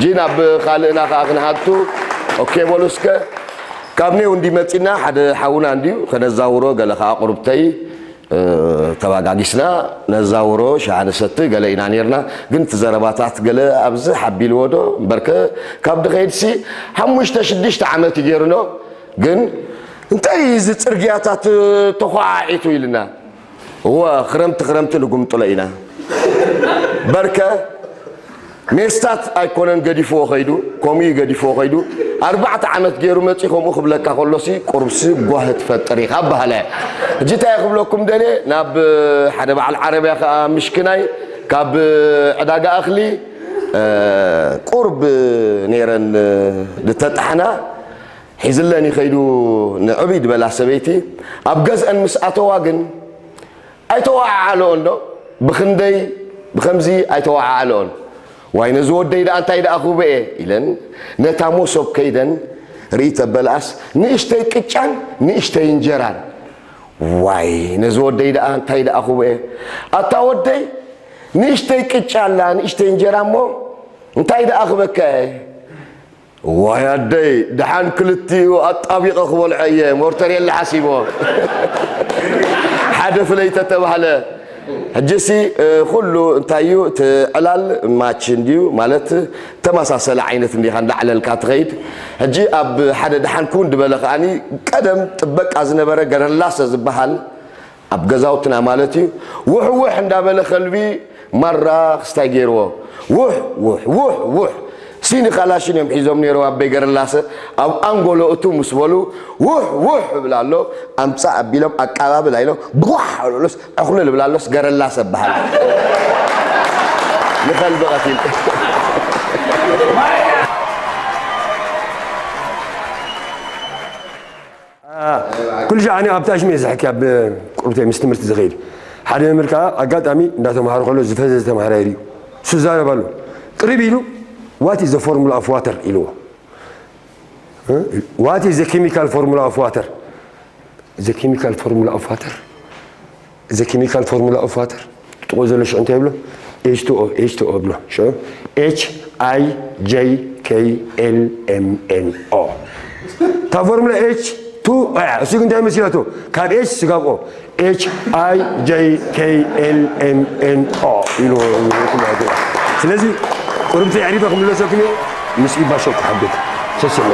ሕጂ ናብ ካልእና ከዓ ክንሓቱ። ኦኬ በሉ እስከ። ካብ ኔው እንዲ መፂና ሓደ ሓውና እንድዩ ከነዛውሮ፣ ገለ ከዓ ቁርብተይ፣ እ፣ ተባጋጊስና ነዛውሮ፣ ሻሂ ንሰቲ ገለ ኢና ኔርና። ግን እቲ ዘረባታት ገለ ኣብዚ ሓቢልዎ ዶ እምበርከ፣ ካብ ድኸይድሲ ሓሙሽተ ሽዱሽተ ዓመት እዩ ገይሩኖ። ግን እንታይ እዚ ጽርግያታት ተዃዒቱ ኢልና፣ እወ፣ ክረምቲ ክረምቲ ንጉምጥሎ ኢና። በርከ ሜስታት ኣይኮነን ገዲፍዎ ኸይዱ፣ ከምኡ እዩ ገዲፍዎ ኸይዱ። ኣርባዕተ ዓመት ገይሩ መጺ ከምኡ ክብለካ ከሎሲ ቁርብሲ ጓህ ትፈጥር ኢኻ በሃለ። ሕጂ እንታይ ክብለኩም ደልየ፣ ናብ ሓደ በዓል ዓረብያ ከኣ ምሽክናይ ካብ ዕዳጋ እኽሊ፣ እ፣ ቁርብ ነይረን ዝተጣሕና ሒዝለን ይኸይዱ ንዕብይ ዝበላ ሰበይቲ። ኣብ ገዝአን ምስ ኣተዋ ግን ኣይተወዓዓለኦን ዶ? ብኽንደይ ብኸምዚ ኣይተወዓዓለኦን። ዋይ ነዚ ወደይ ደኣ እንታይ ደኣ ክብኤ ኢለን ነታ መሶብ ከይደን ርኢ ተበልኣስ ንእሽተይ ቅጫን ንእሽተይ እንጀራን። ዋይ ነዚ ወደይ ደኣ እንታይ ደኣ ክብኤ። ኣታ ወደይ ንእሽተይ ቅጫ ኣላ ንእሽተይ እንጀራ እሞ እንታይ ደኣ ክበካ እየ። ዋይ ኣደይ፣ ደሓን ክልቲኡ ኣጣቢቐ ክበልዖ እየ፣ ሞርተር የለ ሓሲቦ። ሓደ ፍለይ ተተባህለ። ሕጂሲ፣ እ፣ ኩሉ እንታይ እዩ፣ እቲ ዕላል ማች እንድዩ፣ ማለት ተመሳሰለ ዓይነት እንዲኻ እንዳዕለልካ ትኸይድ። ሕጂ ኣብ ሓደ ደሓን ክውን ድበለ ከኣኒ፣ ቀደም ጥበቃ ዝነበረ ገረላሰ ዝበሃል፣ ኣብ ገዛውትና ማለት እዩ። ውሕ ውሕ እንዳበለ ከልቢ ማራ ክስታይ ገይርዎ። ውሕ ውሕ ውሕ ውሕ። ሲኒ ካላሽን እዮም ሒዞም ነይሮም ኣበይ ገረላሰ። ኣብ ኣንጎሎ እቱ ምስ በሉ ውሕ ውሕ እብል ኣሎ። ኣምጻእ ኣቢሎም ኣቃባብል ኣይሎም ብዋሕ ኣሎስ ዕኹልል እብል ኣሎስ ገረላሰ በሃል። ንኸልቢ ቀቲል። ኩሉ ሻዕ ኣነ ኣብታ ሽሜ ዝሕኪ ኣብ ቁርብተይ ምስ ትምህርቲ ዝኸይድ ሓደ መምህር ከዓ ኣጋጣሚ እንዳተምሃሩ ከሎ ዝፈዘዘ ተምሃራይ ሪኡ እሱ ዛረብ ኣሎ። ቅርብ ኢሉ what is the formula of water ኢልዎ። What is the chemical formula of water? The chemical formula of water, the chemical formula of water ጥቑ ዘሎ ሽዑ እንታይ ይብሎ? H two O, H two O ብሎ ሽዑ H I J K L M N O። እታ ፎርሙላ ኤች ቱ እሱ ግን እንታይ መሲላቶ? ካብ ኤች ስጋብ ኦ ኤች ኣይ ጀይ ኬ ኤል ኤም ኤን ኦ ኢሉ። ስለዚ ቁርብቲ ኣዕሪፈ ክምለሰኩም እየ። ምስ ኢባሾ ክሓብር ሰሰሎ።